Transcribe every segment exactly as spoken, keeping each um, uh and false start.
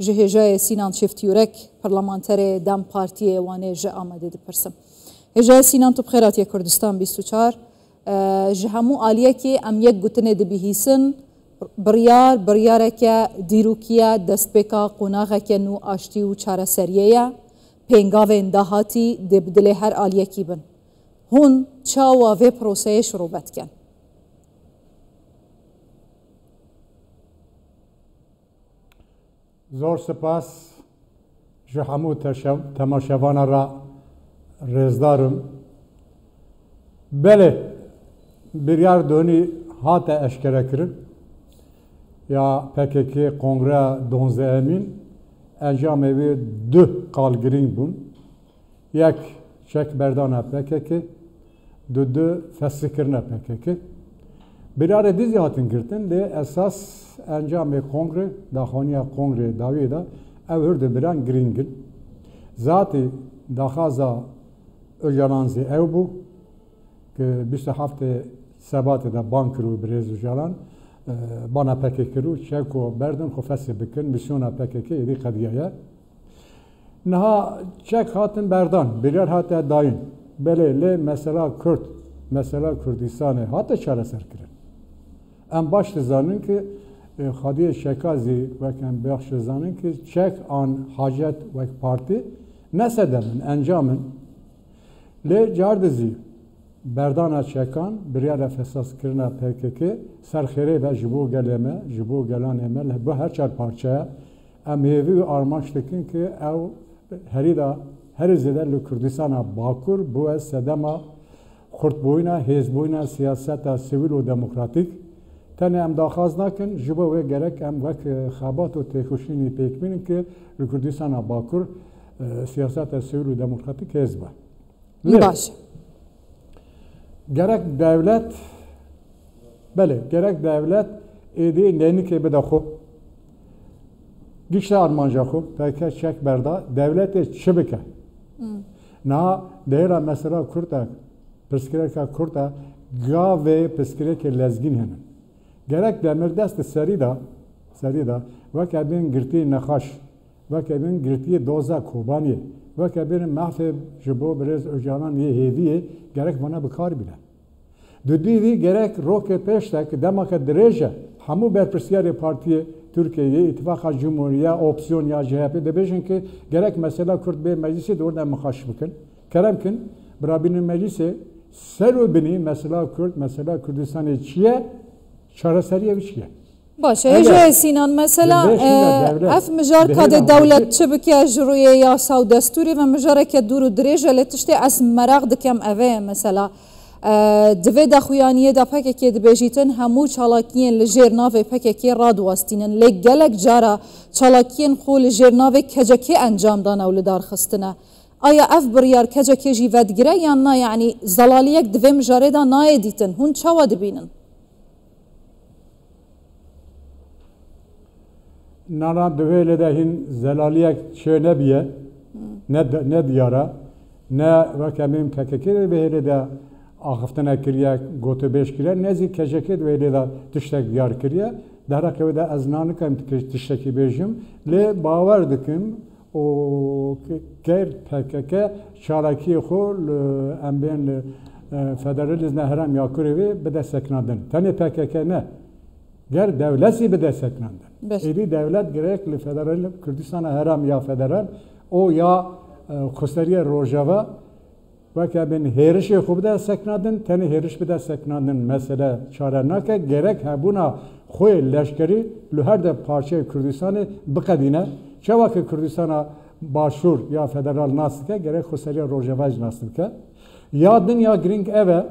Ji hêjayê Sînan Çiftî Yurek, parlamenterê dem Partiyê Wanê ji Amedê dipirsim. Hêjayê Sînan, tu bi xêr hatiye Kurdistan bîst û çar. E, ji hemû aliyekê em yek gutinê dibihîsin, biryar, biryareke dîrokî ye, destpêka qonaxeke nû aştî û çareseriyê ye. Pêngavên dahatî dê bi dilê her aliyekî bin. Hûn çawa vê proseyê şirove dikin? Zor spas ji hemû teşev-, temaşevana re rêzdar im. Belê, biryar donî hate eşkerekirin. Ya P K K kongreya donzdehemîn, encamê wê du qal girîng bûn. Yek, çekberdana P K K, du, du, fesihkirina P K K. Biryarê dî zî hatin girtin, lê esas encamê kongre, daxwaniya kongre dawiyê de, ew hir du biran girîng in. Zatî daxwaza Ocalan zî ew bû, ki bîst û heftê Sebatê de bang kir û birêz Ocalan, e, bana P K K kir û çeko berdin xwe fesih bikin, mîsyona P K K êdî qediyaye. Niha çek hatin berdan, biryar hate dayîn. Belê, lê mesela Kurd, mesela Kurdistanê hate çareserkirin. Em baş dizanin ki, e, xwediyê çeka zî wek em baş dizanin ki çek an hacet wek partî ne sedem in, encam in. Lê car di zî berdana çekan, biryara fesaskirina P K K ser xêrê be ji bo gelê me, ji bo gelanê me, li bo her çar parçeya. Em hêvî û armanc dikin ki ew herî de, herî zêde li Kurdistana Bakur bibe sedema xurtbûyîna, hêzbûyîna siyaseta sivîl û demokratîk. Tenê em daxwaz nakin, ji bo wê gerek em wek, e, xebat û têkoşînî pêk bînin ki li Kurdistana Bakur, e, siyaseta sivîl û demokratîk hêz be. Lê Baş. Gerek dewlet, belê, gerek dewlet êdî neynikê bide xwe. Gişte armanca xwe, P K K çek berda, dewletê çi bike? Hmm. Niha dêra mesela Kurd e, pirsgirêka Kurd e, gavê pirsgirêkê lezgîn hene. Gerek demir dest serî de, serî de, weke bên girtî nexaş, weke bên girtiyê doza Kobaniyê, weke bên mafê ji bo birêz Ocalan yê hêviyê gerek vana bi kar bîne. Dudî vî gerek rokê pêş de ki demeke dirêj e, hemû berpirsiyarê partiyê Tirkiyeyê, Îtifaqa Cumhurî ya, opsiyon ya C H P dibêjin ki gerek mesela Kurd bê meclisê di wir de mixaş bikin. Kerem kin, birabînin meclisê ser û binî mesela Kurd, mesela Kurdistanê çi ye, çareseriyê wî çi ye? Baş e, Eger hêjayê Sînan, mesela, di vê şûnde e, dewlet ev mijar di ka hêla dê dewlet meclî çi bike ji rûyê yasa û destûrê ve mijareke dûr û dirêj e, lê tiştê ez meraq dikem ev e, mesela, e, di vê daxuyaniyê de P K K dibêjîtin hemû çalakiyên li jêr navê P K K radiwestînin, lê gelek cara çalakiyên xwe li jêr navê K C K encam dane û li dar xistine. Aya ev biryar K C K jî vedigire yan na, yanî zelaliyek di vê mijarê de nayê dîtin? Hûn çawa dibînin? Nana di vê lê de hîn zelaliyek çê nebiye, ne di-, ne diyar e, ne weke min P K K di vê lê de axiftina kiriye, gotûbêj kiriye, ne zî K C K di vê lê de tiştek diyar kiriye. Dereqê wê de ez nanikim ti-, tiştekî bêjim, lê bawer dikim û ke-, ker P K K çalakiyê xwe li, em bên li, e, federalîzma herem ya kurê wê bide seknandin. Tenê P K K ne. Ger dewlet zî bide seknandin. Beş. Êdî dewlet gerek li federal Kurdistana herem ya federal û ya, e, xweseriya Rojava weke bin hêrişê xwe bide seknandin, tenê hêriş bide seknandin mesele çare nake. Gerek hebûna xwe leşkerî li her de parçeyê Kurdistanê biqedîne. Çawa ke Kurdistana Başûr ya federal nas dike, gerek xweseriya Rojava jî nas dike. Ya din ya girîng ev e,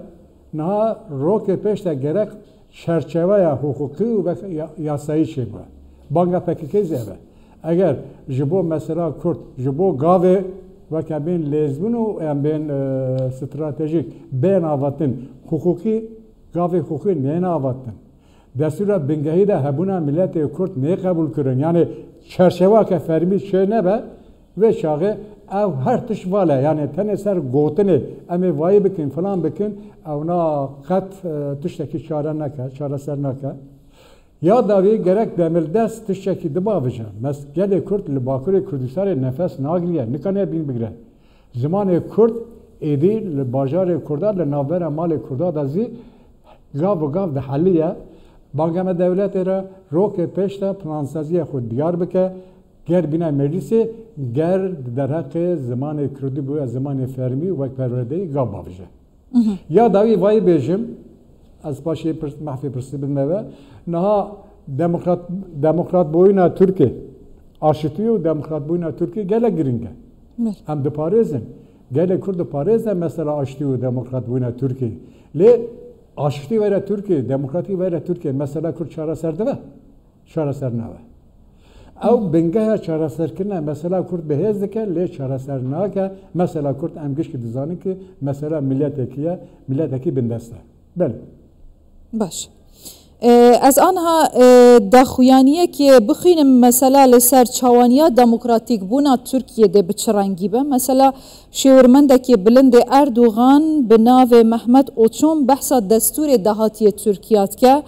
niha rokê pêş de gerek çerçeveya hiqûqî û wek-, ya-, yasayî çêbibe. Banga P K K zî ev e. Eger ji bo mesela Kurd, ji bo gavê weke bên lêzbûn û em bên, e, stratejîk bên avatin, hiqûqî, gavê hiqûqî neyên avatin. Destûra bingehî de hebûna miletê Kurd nê qebûl kirin. Yanî çerçevake fermî çê nebe, vê çaxê ev her tişt val e. Yanî tenê ser gotinê em ê vayî bikin, filan bikin, ew na qet, e, tiştekî çare neke, çareser neke. Ya dawî gerek demildest tiştekî dibavije. Mes gelê Kurd li Bakurê Kurdistanê nefes nagiriye, nikane bîn bigire. Zimanê Kurd êdî li bajarê Kurda, li navbera malê Kurda de zî gav û gav diheliye. Bangeme dewletê re roke pêş de plansaziyê xwe diyar bike. Ger bîne meclisê, ger di derheqê zimanê Kurdî bûye zimanê fermî û wekperwerdeyî gav bavije. Ya dawî vayî bêjim, ez paşê pirs, mehfê pirsî bidime ve. Niha demokrat, demokrat bûyîna Tirkê, aşitî û demokrat bûyîna Tirkê gelek giring e. Em diparêzin. Gelê Kurd diparêze mesela aşitî û demokrat bûyîna Tirkê. Lê aşitî were Tirkê, demokratî were Tirkê, mesela Kurd çareser dibe? Çareser nabe. Ew bingeha çareserkirina mesela Kurd bi hêz dike, lê çareser nake. Mesela Kurd em gişkî dizanin ki mesela miletekî ye, miletekî bindest e. Belê. Baş. E, ez anha, e, daxuyaniyekê bixwînim, mesela li ser çawaniya demokratîk bûna Tirkiyê de bi çi rengî be? Mesela şêwirmendekî bilind ê Erdogan bi navê Mehmet Oçon behsa destûrê dahatiyê Tirkiya dike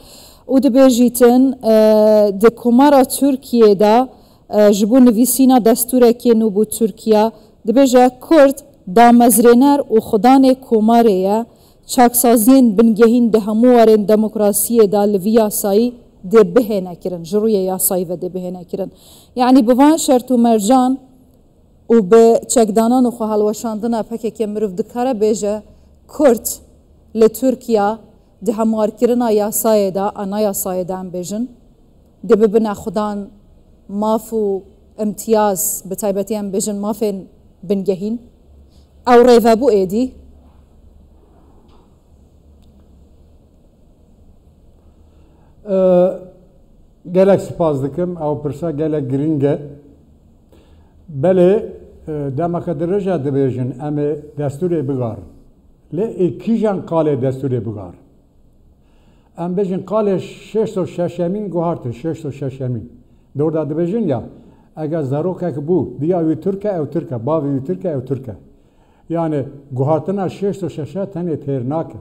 û dibêjîtin, e, di Komara Tirkiyê de, e, ji bo nivîsîna destûrekê nû bû Tirkiya, dibêje Kurd damezrêner û xudanê komarê ye. Çaksaziyên bingehîn di hemû warên demokrasiyê de li vî yasayî dê bihêne kirin, ji rûyê yasayî ve dê bihêne kirin. Yanî bi van şert û mercan û bi çekdanan û xwehelweşandina P K K mirov dikare bêje Kurd li Tirkiya di hemwarkirina yasayê de, anayasayê de em bêjin, dê bibine xudan maf û imtiyaz, bi taybetî em bêjin mafên bingehîn. Ew rêve bû êdî. Gelek spas dikim, ew pirsa gelek girîng e. Belê, e, demeke dirêj e dibêjin, em ê destûrê bigarin. Lê ê kîjan qalê destûrê bigarin? Em bêjin qalê şêst û şeşemîn guhartin, şêst û şeşemîn. Dorda dibêjin ya, eger zarokek bû, diya wî Tirk e, ew Tirk e, bavê wî Tirk e, ew Tirk e. Yani guhartina şêst û şeş tenê têr nake.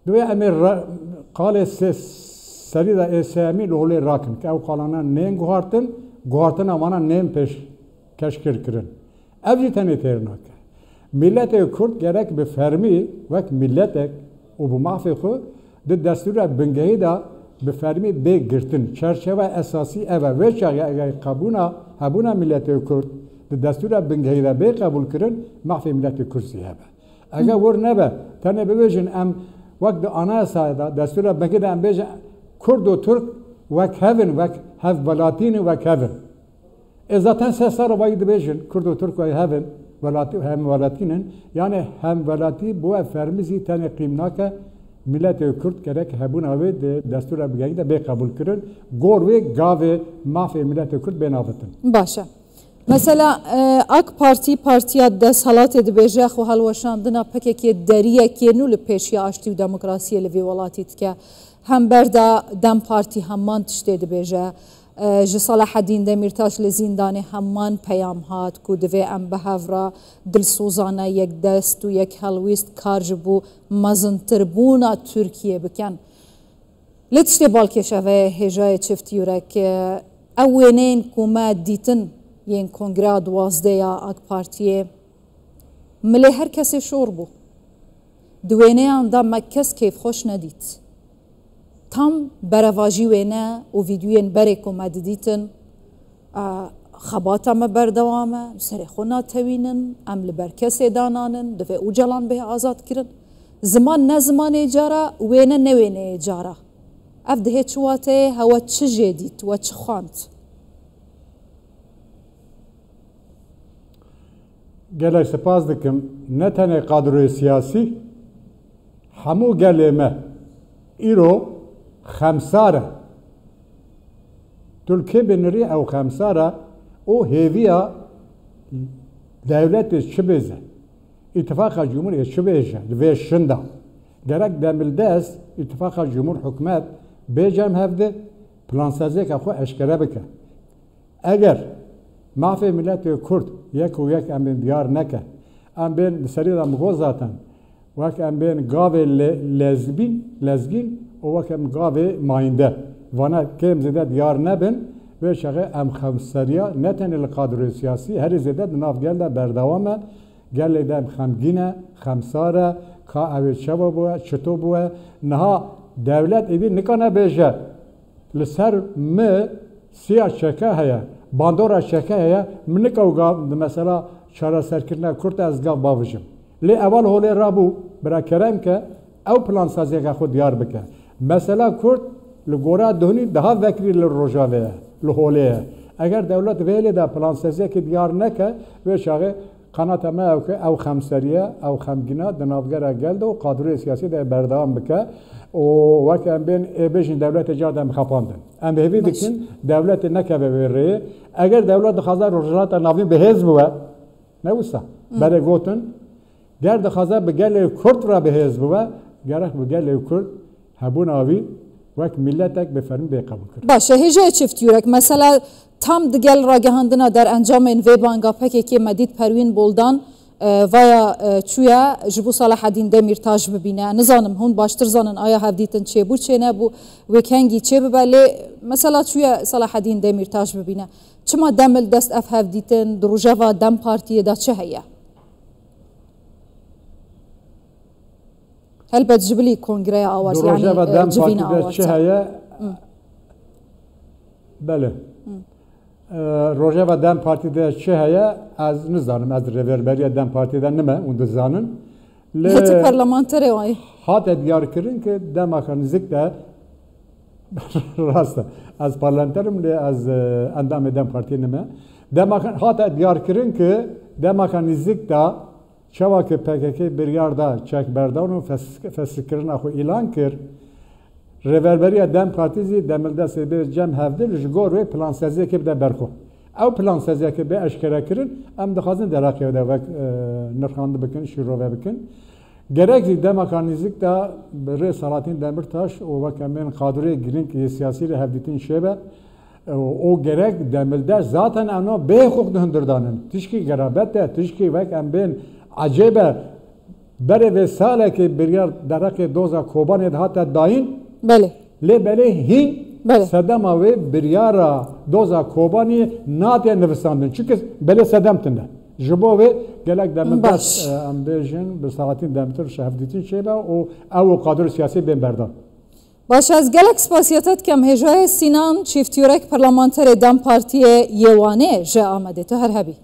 Divê em ê ra-, qalê sê-, serî de ê sêyemî li holê rakin, ke ew qalana nên guhartin, guhartina wana nên pêşkeş kir kirin. Ev jî tenê têr nake. Miletê Kurd gerek bi fermî wek miletek û bi mafê xwe di destûra bingehî de bi fermî bê girtin. Çerçewe esasî ev e. Vê çaxê eger qebûna hebûna miletê Kurd di destûra bingehî de bê qebûl kirin, mafê miletê Kurd jî hebe. Eger wir nebe, tenê bibêjin em wek di anayasayê de, destûra bingehî de em bêjin Kurd û Tirk wek hev in, wek hevwelatî ne, wek hev in. Ê zaten sê sal e vayî dibêjin, Kurd û Tirk wek hev in, welatî, hemwelatî ne. Yani hemwelatî bo ev fermî zî tenê qîm nake, miletê Kurd gerek hebûna wê di destûra bingehî de bê qebûl kirin, gor wê gavê mafê miletê Kurd bên avitin. Baş e. Mesela, e, AK Partî, partiya desthilatê dibêje, xwe helweşandina P K K deriyekê nû li pêşiya aştî û demokrasiyê li vê welatî dike. Hember de DEM Partî heman tiştê dibêje. E, ji Selahedîn Demîrtaş li zîndanê heman peyam hat ku divê em bi hev re dilsozane, yekdest û yekhelwîst kar ji bo mezintirbûna Tirkiyê bikin. Lê tiştê balkêş ev e, hêjayê çift yurek, e, ew wêneyên ku me dîtin yên Kongreya duwazdeh ya AK Partiyê, milê her kesê şor bû. Di wêneyan de me kes kêfxweş nedît. Tam berevajî wêne û vîdyoyên berê ku me didîtin, a, xebata me berdewam e, li serê xwe natewînin, em li ber kesê dananin, divê Ocalan bê azad kirin. Ziman ne zimanê cara, wêne ne wêneyê cara. Ev dihê çi wateyê, hewe çi jê dît, we çi xwend? Gelek spas dikim. Ne tenê kadroyê siyasî, hemû gelê me îro xemsar e. Tu li kê binirî ew xemsar e û hêviya dewletê çi bêze? Îtifaqa Cumhuriyê çi bêje li vê şinda? Gerek demildest Îtifaqa Cumhur hikûmet bê cem hevdi plansaziyeke xwe eşkere bike. Eger mafê miletê Kurd yek û yek em bên diyar neke, em bên di serî de min got zaten, wek em bên gavê le-, lezbîn, lezgîn û wek em gavê mayînde. Vana kêm zêde diyar nebin, vê çaxê em xemseriya ne tenê li kadroyê siyasî, herî zêde di nav gel de berdewam e. Gelê de em xemgîn e, xemsar e, ka ew ê çawa bûye, çito bûye. Niha dewlet êdî nikane bêje, li ser mi siya çeke heye, bandora çeke heye, min nika û gav, mesela çareserkirina Kurd ez gav bavijim. Lê ewa li holê rabû, bira kerem ke, ew plansaziyeke xwe diyar bike. Mesela Kurd li gora duhnî daha vekirî li Rojavê ye, li holê ye. Eger dewlet vê hêlê de plansaziyekê diyar neke, vê çaxê qanata me ew ke ew xemserî ye, ew xemgîn e, di navgera gel de û kadroyê siyasî de berdewam bike û wek em bên ê bêjin dewletê car de em xapandin. Em hêvî Baş. dikin dewletê nekeve wê rêyê. Eger dewlet dixwaze Rojhilata Navîn bi hêz biwe, ne wisa. Hı. Berê gotin, ger dixwaze bi gelê Kurd re bi hêz bibe, gerek bi gelê Kurd hebûna wî wek miletek bi fermî bê qebûlkirin. Baş e, hêjayê çift yûrek. Mesela tam digel ragihandina derencamên vê banga P K K me dît Perwîn Boldan, e, vaya, e, çûye ji bo Selahedîn Demîrtaş bibîne. Nizanim hûn baştir zanin aya hevdîtin çêbû çênebû, wê kengî çêbibe, lê mesela çûye Selahedîn Demîrtaş bibîne. Çima dem li dest ev hevdîtin, di rojeva DEM Partiyê de çi heye? Helbet ji bilî kongreya awar, Di yanî, rojeva e, DEM civîna Partî de awar çi te. heye? Hı. Belê. Hı. E, rojeva DEM Partî de çi heye? Ez nizanim. Ez rêverberiya DEM Partî de nime, hûn dizanin. Lê Lê ti parlamenterê wayî. hate diyarkirin ki demaka nizîk de rast e. Ez parlamenterim lê ez, e, endamê DEM Partiyê nime. Demaka hate diyarkirin ki demaka nizîk de çawa ki P K K biryar da çekberdan û fes-, fesihkirina xwe îlan kir, Rêverberiya DEM Partî zî demildestê bê cem hevdil ji gor wê plansaziyekê bide ber xwe. Ew plansaziyekê bê eşkerekirin, em dixwazin deraqê de wek, e, nirxandin bikin, şîrove bikin. Gerek zî demaka nizîk de bi rê Selahattin Demirtaş û wek em bên kadroyê girîng yê siyasî re hevdîtin çêbe. Û, û gerek demildest zaten em no bê hukuk di hundir danin. Tişkî gerabet e, tişkî wek em bên ecêb e. Berê vê salekê biryar deraqê doza Kobanê de hate dayîn. Belê. Lê belê hîn Belê. sedema wê biryara doza Kobanê nate nivîsandin. Çunke belê sedem tune. Ji bo wê gelek demildest, Baş. e, em bêjin, bi Selahattin Demirtaş hevdîtin çêbe û ew û kadro siyasî bên berdan. Baş, ez gelek spasiya te dikem. Hêjayê Sînan Çîftîyorek, parlamenterê DEM Partiyê yê Wanê ji Amedê. Tu her hebî.